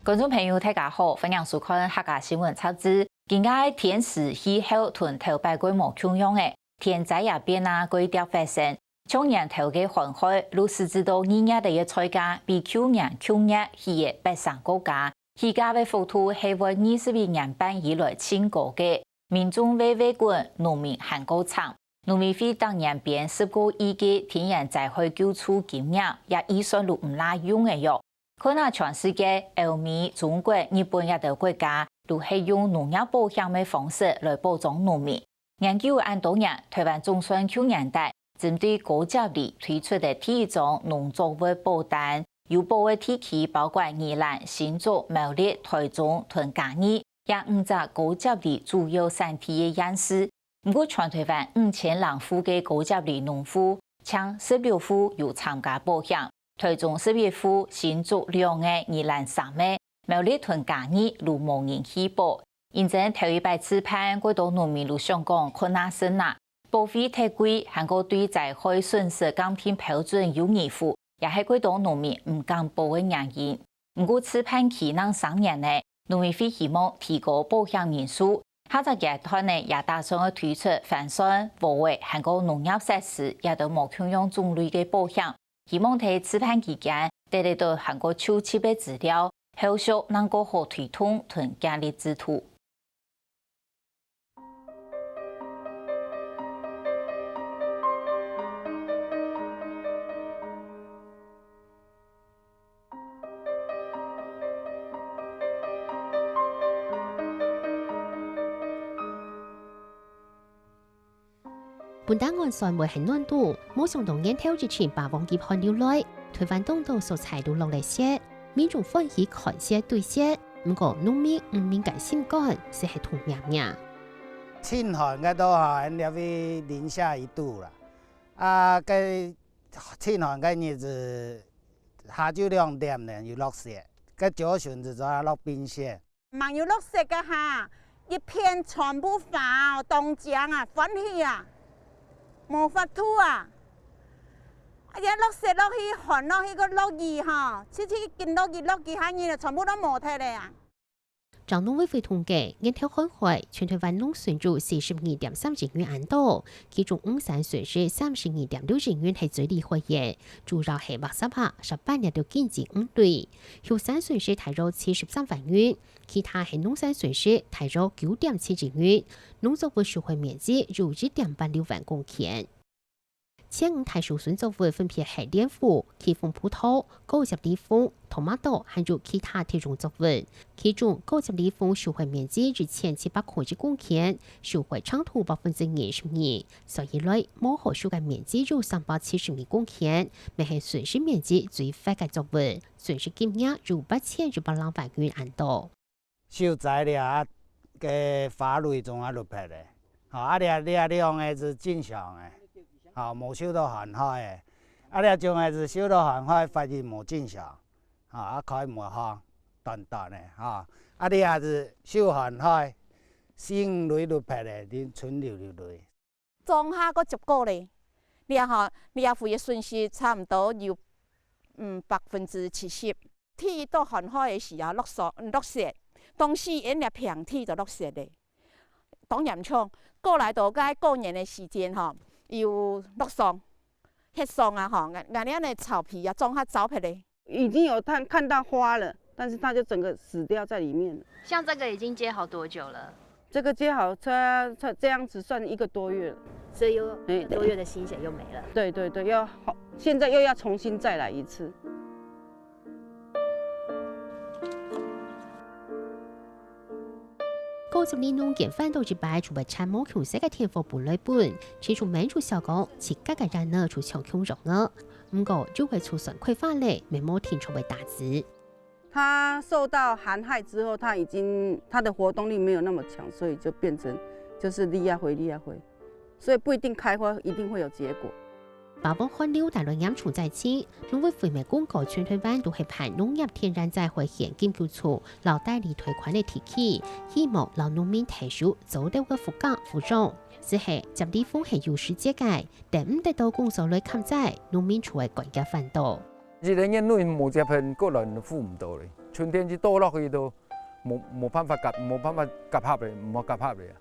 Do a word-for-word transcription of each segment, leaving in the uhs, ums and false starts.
觀眾朋友，大家好，歡迎收看客家新聞雜誌。今个天時氣候同頭擺過無共樣咧，天災也變啊，過遽發生。像年頭个旱害，六四至到二月个菜價比舊年共月起了八成過加，起價个幅度係會二十一年半以來盡高个。民眾為維穩，農民還過慘。農委會逐年編十過億个天然災害救助金額，也預算都毋罅用个喲。 看啊全世界，歐美、中國、日本這兜國家都係用農業保險个方式來保障農民。研究恁多年，臺灣總算舊年底針對高接利推出个第一張農作物保單，有保个地區包括宜蘭、新竹、苗栗、臺中同嘉義這五隻高接利主要產地个縣市。 毋過全臺灣五千零戶个高接利農戶，淨十六戶有參加保險，臺中十一戶、新竹兩個、宜蘭三個、苗栗同嘉義都無人去保。因爭頭一擺試辦，過多農民都想講看啊順啊，保費忒貴，還過對災害損失鑑定標準有疑慮，也係過多農民毋敢保个原因。 毋過試辦期正三年呢，農委會希望提高保險人數，下隻階段呢也打算愛推出番檨、禾仔還過農業設施這兜無共樣種類个保險，希望在試辦期間得得到還過蒐集个資料，後續正過好推動同建立制度。 本旦案算會係暖冬，無想到年頭一陣霸王級寒流來，臺灣當多所在都落了雪，民眾歡喜看雪對雪，毋過農民毋免該心肝，就係痛命命。盡寒个都吼，這位零下一度啦。啊，該盡寒个日子，下晝兩點呢，有落雪，該朝晨就做落冰雪。 吂有落雪个哈，一片全部花哦，當靚啊，歡喜啊，無法度啊！啊，這落雪落去，寒落去，个落雨吼，直直緊落雨，落幾下日了，全部都無忒了啊！照農委會統計，年頭旱害，全臺灣農損有四十二點三億元恁多，其中五山損失三十二點六億元係最厲害个，主要係麥沙耙、沙粄這兜經濟五類。畜產損失大約七十三萬元， 其他係農產損失大約九點七億元，農作物受害面積有一點八六萬公頃。前五大受損作物分別係蓮霧、奇豐葡萄、高接利楓、tomato，還有其他特種作物。其中，高接利楓受害面積一千七百空一公頃，受害程度百分之二十二，算起來，無好收个面積有三百七十二公頃，乜係損失面積最闊个作物。 損失金額有八千一百零萬元恁多。受災了啊，个花蕊總啊落忒咧，吼，啊，這，這兩個係正常个，吼，無受到寒害个，啊，這種个係受到寒害，發育無正常，吼，啊，開無好，短短个，吼，啊，這係受寒害，四五蕊落忒咧，恁賰六六蕊。 莊下个結果咧，這吼，這回个損失差毋多有，嗯，百分之七十。第一到寒害个時候落雪，落雪，當時𫣆這平地就落雪咧，當嚴重。過來到該過年个時間吼，又落霜，歇霜啊吼，𠊎，𠊎這个草皮啊，莊下燥忒咧。 已經有看，看到花了，但是它就整個死掉在裡面了。像這個已經接好多久了？這個接好，它，它這樣子算一個多月了。所以又，哎，一個多月的薪水又沒了。對，對，對，要好，現在又要重新再來一次。 高接利農間翻到一擺，就會將無共色个田園分來分，親像美珠小姐，自家个人呢就像共樣哦。毋過，就會就算開花咧，乜無定著會打子。它受到寒害之後，它已經，它的活動力沒有那麼強，所以就變成就是離啊回，離啊回。 所以不一定開花一定會有結果。霸王寒流帶來嚴重災情，農委會乜公告全臺灣都係辦農業天然災害險金救助摎代理退款个地區，希望摎農民𢯭手做得个復耕復種。只係接利楓係有時節个，等毋得到工作來勘災，農民就會趕遽翻倒。一年內無接片，個人付毋到咧。春天一倒落去都無無辦法合，無辦法合合咧，無合合咧啊。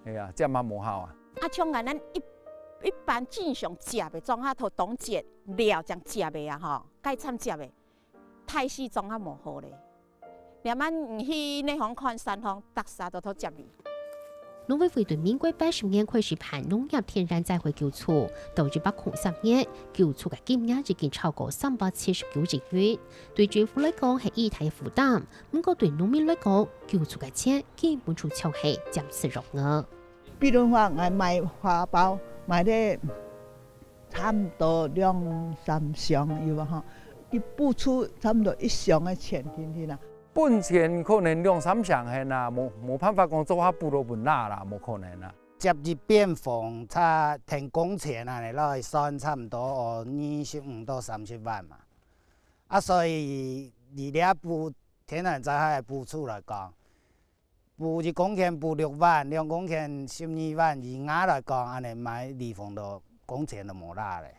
係啊，這嘛無效啊。啊，像𠊎等一一般正常食个庄下頭當節了正食个啊吼，該慘食个，大勢庄下無好咧。 兩萬五去內行看山方，逐儕都討接你。農委會對民國八十年開始辦農業天然災害救助，到一百空十年，救助个金額已經超過三百七十九億元。對政府來講係一大个負擔，毋過對農民來講，救助个錢根本就像係暫時用个。比如話，𠊎賣花包，賣个差毋多兩三箱有無吼？佢補助差毋多一箱个錢定定啦。本錢可能兩三箱現啊，無無辦法講做下補到分啦啦，無可能啊。接一遍風，差停工錢啊，你落去算差毋多哦二十五到三十萬嘛。啊，所以你這補天然災害補助來講， 補一公頃補六萬，兩公頃十二萬，以𠊎來講，恁呢買離峰都工錢都無啦咧。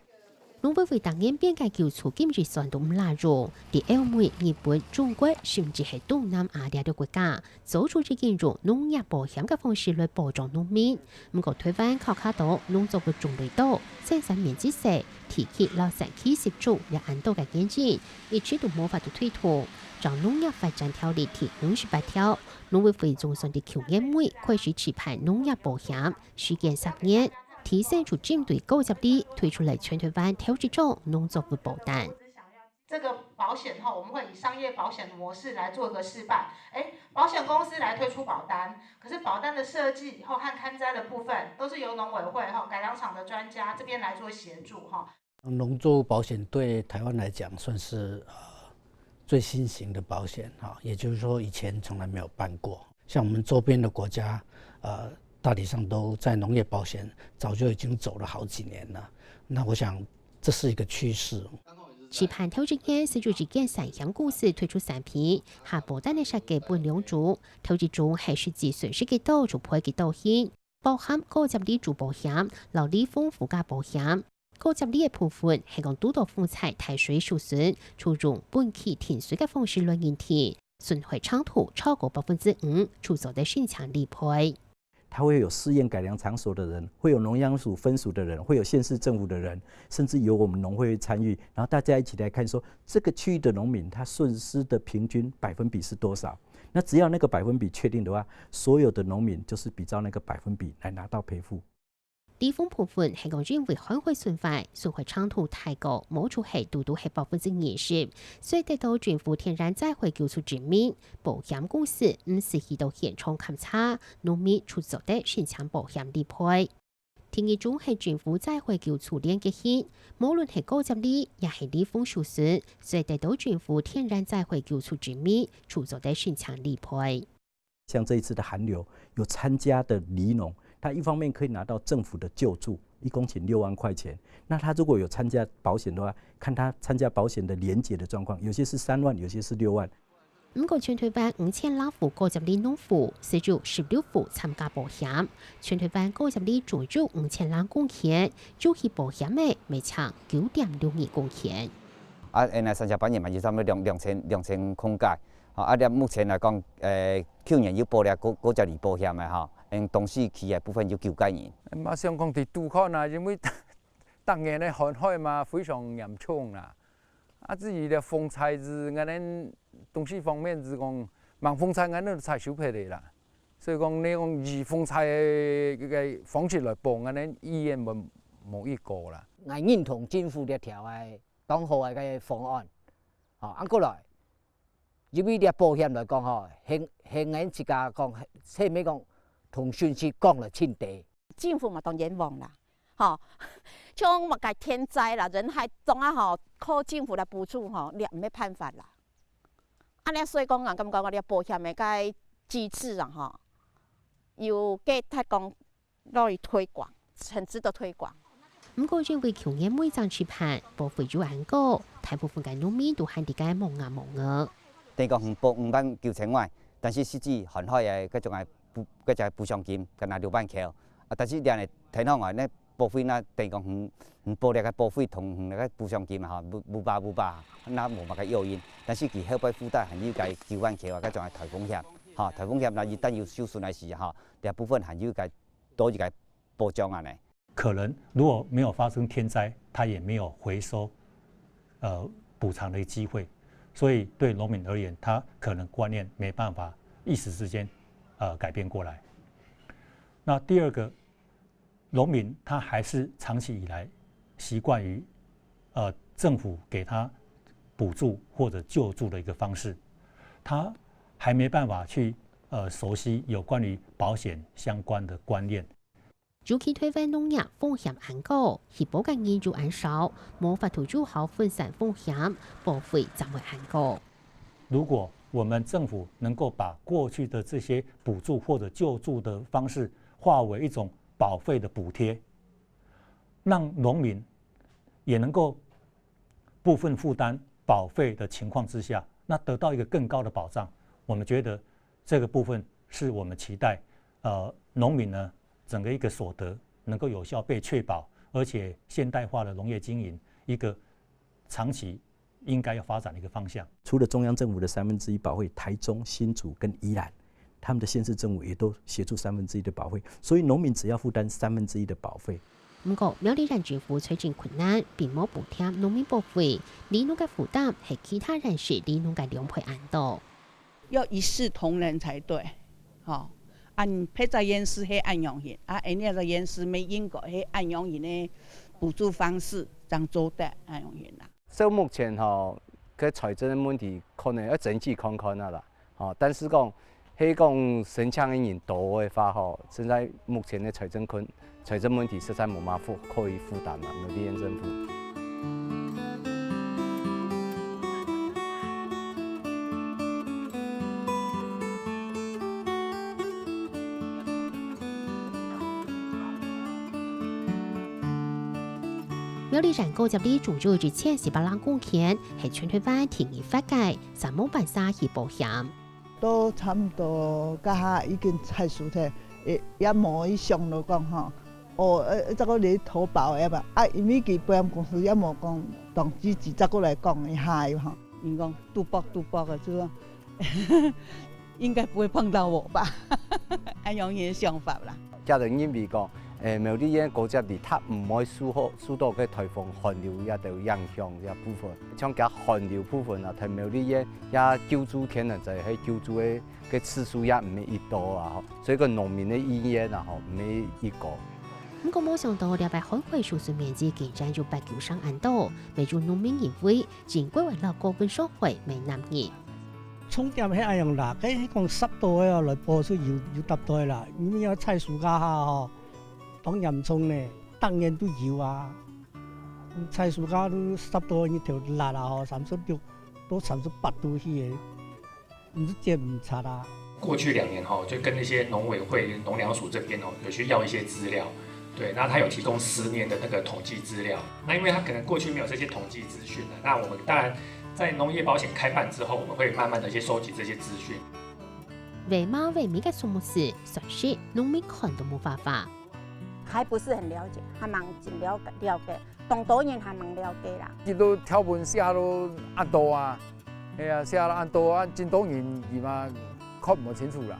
農委會逐年編个救助金預算都毋罅用，佇歐美、日本、中國，甚至係東南亞這兜國家，早就已經用農業保險个方式來保障農民。毋過，台灣較較多農作物種類多，生產面積細，地區摎山區集中這恁多个原因，一直都無法度推動，照農業發展條例第五十八條， 農委會總算佇舊年尾開始試辦農業保險，時間十年，提升就針對高接力推出來全台灣頭一張農作物保單。這個保險哈，我們會以商業保險的模式來做一個示範。誒，保險公司來推出保單，可是保單的設計哈和看災的部分，都是由農委會哈改良場的專家這邊來做協助哈。 農作物保險對台灣來講算是呃最新型的保險哈，也就是說以前從來沒有辦過。像我們周邊的國家，呃，大體上都在農業保險早就已經走了好幾年了。那我想這是一個趨勢。試辦頭一年，先就一間產險公司推出產品，下保單个設計分兩種，頭一種係實際損失幾多就賠幾多錢，包含高接力主保險、摎離峰附加保險。 高接力个部分係講堵到風災、大水受損，就用分期停水个方式來認定，損害程度超過百分之五，就做得申請理賠。它會有試驗改良場所的人，會有農糧署分署的人，會有縣市政府的人，甚至由我們農會參與，然後大家一起來看說，這個區域的農民他損失的平均百分比是多少。那只要那個百分比確定的話，所有的農民就是比照那個百分比來拿到賠付。 離峰部分係講因為海水損壞，損壞程度太高，無就係堵堵係百分之二十，所以得到政府天然災害救助證明，保險公司毋使去到現場勘查，農民就做得申請保險理賠。第二種係政府災害救助連結型，無論係高接力也係離峰受損，所以得到政府天然災害救助證明，就做得申請理賠。 像這一次的寒流，有參加的離農，他一方面可以拿到政府的救助，一公頃六萬塊錢。那他如果有參加保險的話，看他參加保險的連結的狀況，有些是三萬，有些是六萬。毋過全台灣五千零戶高接力農戶，只有十六戶參加保險。全台灣高接力總有五千零公頃，有去保險个，乜淨九點六二公頃。啊，現在三甲半年嘛，就差不多兩，兩千，兩千公頃。吼，啊，這目前來講，誒，去年有保這高，高接力保險个吼，因當時期个部分有九個人。嘛想講佇拄看啊，因為逐年个旱害嘛非常嚴重啦。啊，至於這風災是，𠊎等東勢方面是講，吂風災𠊎等都採收忒个啦。所以講，你講以風災个，个方式來保，𠊎等意願無，無一個啦。𠊎認同政府這條个 當好个个方案。吼，啊，過來，因為這保險來講吼，現，現在自家講，係毋係講通訊是講了盡低。政府嘛當冤枉啦，吼，像麼个天災啦、人害，總啊吼，靠政府來補助吼，這毋係辦法啦。按呢所以講，人感覺講這保險个个機制啊，吼，有價值講 落去推廣，很值得推廣。毋過因為舊年尾正試辦，保費又恁高，大部分个農民都還佇該摸牙摸額。等於講，嗯，保五萬九千外，但是實際旱害个該種个補，該種補償金，干焦六萬箍。啊，但是這樣个天風啊，那保費那等於講，嗯，嗯，保這个保費同，嗯，那个補償金嘛，吼，無，無吧，無吧，那無麼个誘因。但是佢後背附帶還有个九萬塊啊，該種个颱風險，吼，颱風險那一旦有受損个時，吼，這部分還有个多一个保障啊呢。可能如果没有发生天灾，它也没有回收呃补偿的机会，所以对农民而言，他可能观念没办法一时之间呃改变过来。那第二个，农民他还是长期以来习惯于呃政府给他补助或者救助的一个方式，他还没办法去呃熟悉有关于保险相关的观念。 尤其臺灣農業風險恁高，起保个人又恁少，無法度有效分散風險，保費正會恁高。如果我們政府能夠把過去的這些補助或者救助的方式化為一種保費的補貼，讓農民也能夠部分負擔保費的情況之下，那得到一個更高的保障，我們覺得這個部分是我們期待，呃，農民呢整個一個所得能夠有效被確保，而且現代化的農業經營一個長期應該要發展的一個方向。除了中央政府的三分之一保費，台中、新竹跟宜兰，他们的县市政府也都协助三分之一的保费，所以农民只要负担三分之一的保费。毋過，苗栗縣政府財政困難，並無補貼農民保費，里農个負擔係其他縣市里農个兩倍恁多。要一視同仁才對，吼，恁別隻縣市係恁樣形，啊，𠊎這隻縣市乜應該係恁樣形个補助方式，正做得恁樣形啦。 所以目前吼，个財政个問題可能愛爭取看看啊啦，吼，但是講，係講申請个人多个話吼，現在目前个財政困，財政問題實在無辦法負，可以負擔啦，苗栗縣政府。 苗栗縣高接里種有一千四百零公頃，係全臺灣第二闊个，三無半儕去保險。都差毋多，這下已經採收忒，也也無去想著講吼，哦，呃，再過來投保个吧。啊，因為佢保險公司也無講當積極，再過來講一下个吼。人講賭博賭博个，就講應該不會碰到我吧，恁樣个想法啦。 家人認為講，誒，苗栗縣高接里佢毋會受好，受到个颱風寒流這兜影響這部分，像佢寒流部分啊，佢苗栗縣這救助可能就係救助个个次數也毋係一多啊，吼，所以个農民个意願啊，吼，毋係一高。毋過無想到，這擺海葵受損面積竟然有八九成恁多，乜有農民認為，真規劃落高分收回乜難認。 重點係恁樣啦，該係講十多个哦，來保出有有搭對啦，因為愛採收該下吼，當嚴重呢，當然都有啊。採收該都十多个日頭辣啊吼，三十六到三十八度去个，毋係見毋察啊。過去兩年吼，就跟那些農委會、農糧署這邊吼，有去要一些資料，對，那他有提供十年的那個統計資料，那因為他可能過去沒有這些統計資訊了，那我們當然 在農業保險開辦之後，我們會慢慢的去收集這些資訊。為麼為每个數目字，算是農民看都無辦法。還不是很了解，還吂真了解，了解，當多人還吂了解啦。佢都條文寫到恁多啊，係啊，寫到恁多啊，真多人佢嘛看毋清楚啦。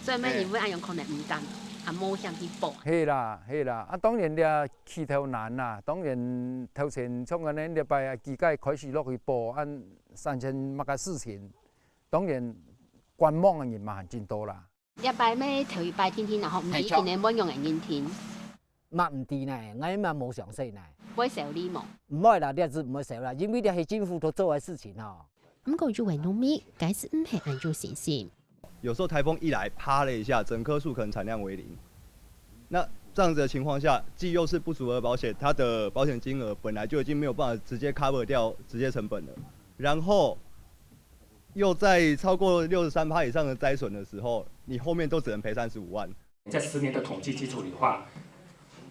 所以每人會恁樣可能毋敢，啊，冒險去報。係啦，係啦，啊，當然了。 起頭難啦，當然頭前像恁呢，這擺啊，佢个開始落去報，恁產生麼个事情，當然觀望个人嘛還真多啦。這擺乜頭一擺定定，然後毋知今年會仰仔定定。嘛毋知呢，𠊎嘛無詳細呢。會受理無？毋會啦，這係毋會受啦，因為這係政府都做个事情吼。毋過有位農民，該時毋係恁有信心。 有時候颱風一來，啪了一下，整棵樹可能產量為零。那這樣子的情況下，既又是不足額保險，它的保險金額本來就已經沒有辦法直接 cover 掉直接成本了，然後又在超過六十三趴以上的災損的時候，你後面都只能賠三十五萬。在十年的統計基礎裡的話，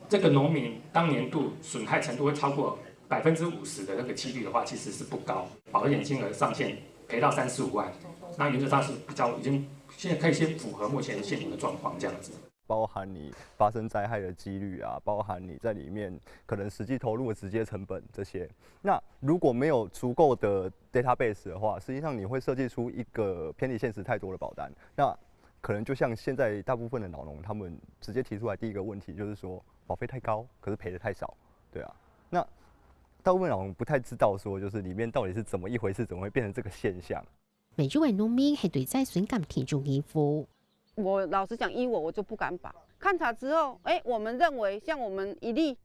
這個農民當年度損害程度會超過百分之五十的那個機率的話，其實是不高。保險金額上限賠到三十五萬，那原則上是比較已經現在可以先符合目前現有的狀況這樣子。包含你发生灾害的几率啊，包含你在里面可能实际投入的直接成本这些。那如果没有足够的 database 的话，实际上你会设计出一个偏离现实太多的保单。那可能就像现在大部分的老农，他们直接提出来第一个问题就是说，保费太高，可是赔的太少，对啊。那大部分老农不太知道说，就是里面到底是怎么一回事，怎么会变成这个现象。每一位农民係對災損減定有義務。我老实讲，依我，我就不敢保。勘察之后，哎，我们认为像我们一粒，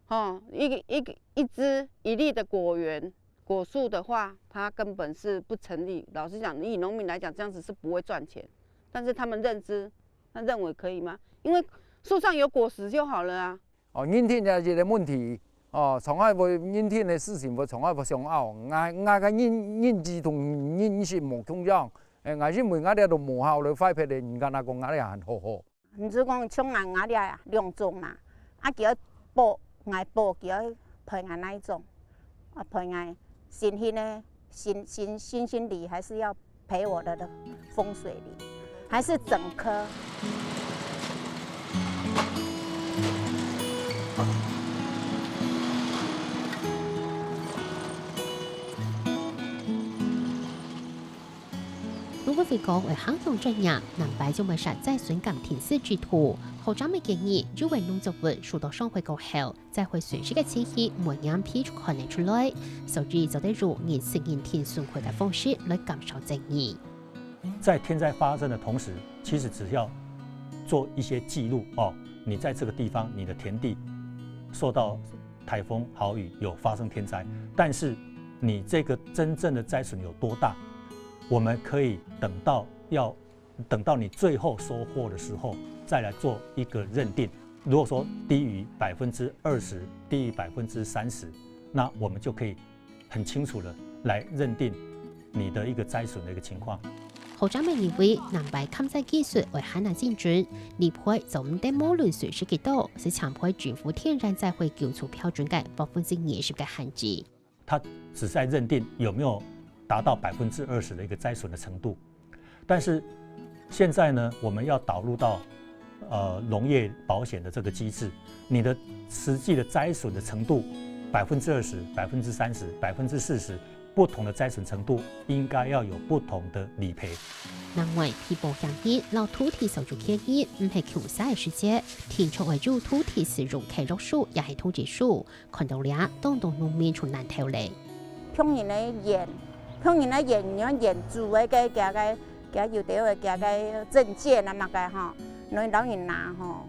哈，一个一个一支一粒的果园果树的话，它根本是不成立。老实讲，以农民来讲，这样子是不会赚钱。但是他们认知，他认为可以吗？因为树上有果实就好了啊。哦，认定也是一个问题。哦，从来会认定的事情，会从来会想拗。我我个认认知同认识无共样。诶，我认为我这都无效了，坏撇的，人家那讲我这很好好。你就讲像俺俺这两种嘛，啊，叫保，俺保，叫赔俺那一种，啊，赔俺新鲜的新新新鲜梨，还是要赔我的风水梨，还是整棵？ 農委會講會行動專業，南擺將會設災損減定額制度。學者們建議，有个農作物受到傷害過後，災害損失个情形無人批就看得出來，所以做得用人事認定損害个方式來減少爭議。在天灾发生的同时，其实只要做一些记录哦，你在这个地方，你的田地受到台风豪雨有发生天灾，但是你这个真正的灾损有多大，我们可以等到要等到你最后收获的时候再来做一个认定。如果说低于百分之二十，低于百分之三十，那我们就可以很清楚的来认定你的一个灾损的一个情况。學者們認為，南擺勘災技術會還難精準，理賠做毋得無論損失幾多，係強迫政府天然災害救助標準个百分之二十个限制。它只是在认定有没有达到百分之二十的一个灾损的程度，但是现在呢，我们要导入到呃农业保险的这个机制，你的实际的灾损的程度，百分之二十、百分之三十、百分之四十，不同的灾损程度应该要有不同的理赔。另外，被保險人摎土地所有權人毋係共儕个時節，定著會有土地使用契約書也係通知書，看到這，當多農民就難頭咧。別人个園，別人个園，你看園主个个个个，个有兜个个个證件啊麼个吼，你摎人拿吼，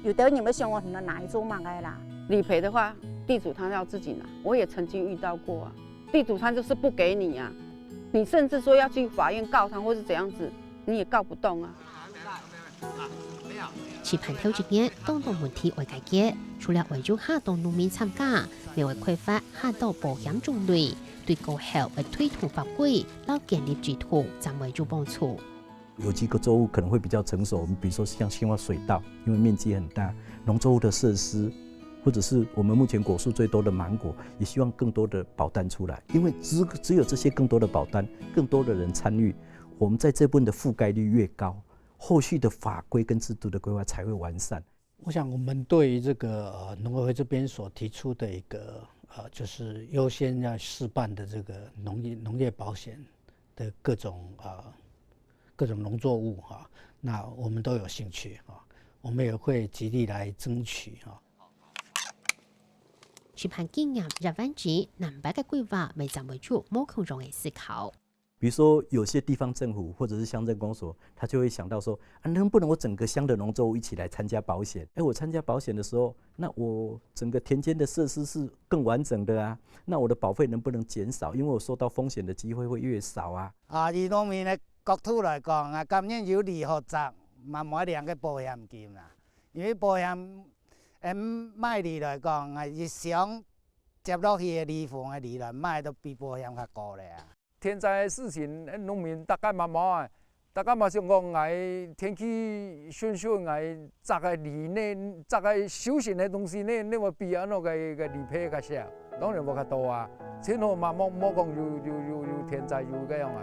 有兜人會想講，你拿來做麼个啦？理赔的话，地主他要自己拿，我也曾经遇到过啊。地主他就是不给你啊，你甚至说要去法院告他，或是怎样子，你也告不动啊。期盼頭一年，當多問題會解決，除了會有較多農民參加，也會開發較多保險種類，對過後會推動法規，摎建立制度，正會有幫助。有機个作物可能会比较成熟，我们比如说像兴化水稻，因为面积很大，农作物的设施，或者是我们目前果树最多的芒果，也希望更多的保单出来，因为只只有这些更多的保单，更多的人参与，我们在这部分的覆盖率越高，后续的法规跟制度的规划才会完善。我想我们对于这个呃农委会这边所提出的一个呃就是优先要试办的这个农业农业保险的各种呃各种农作物哈，那我们都有兴趣哈，我们也会极力来争取哈。期盼經驗一萬支，南擺个規劃乜正會有無共樣个思考。比如说，有些地方政府或者是乡镇公所，他就会想到说，啊，能不能我整个乡的农作物一起来参加保险？哎，我参加保险的时候，那我整个田间的设施是更完整的啊，那我的保费能不能减少？因为我受到风险的机会会越少啊。啊，以农民的角度来讲啊，甘愿有利好值，嘛买两个保险金啦。因为保险，嗯，卖利来讲啊，日常接落去的利分的利润，卖都比保险较高咧啊。天灾的事情，农民大概嘛无啊，大概嘛想讲，哎，天气顺顺，哎，摘个梨呢，摘个收成的东西呢，那么比安那个个理赔较少，当然无较多啊。全部嘛，莫莫讲有有有有天灾有个样啊。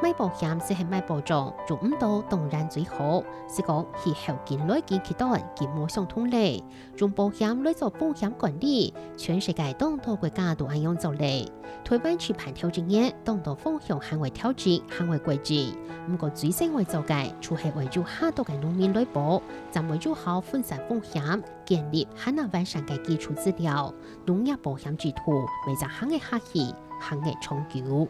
買保險就係買保障，用毋到當然最好。係講氣候緊來緊極端，緊無相同咧。用保險來做風險管理，全世界當多國家都恁樣做咧。台灣自辦頭一年，當多方向還會調整，還會改進。毋過最先會做个，就係會有較多个農民來保，正會有效分散風險，建立還較完善个基礎資料。農業保險制度，會正行个下去，行个長久。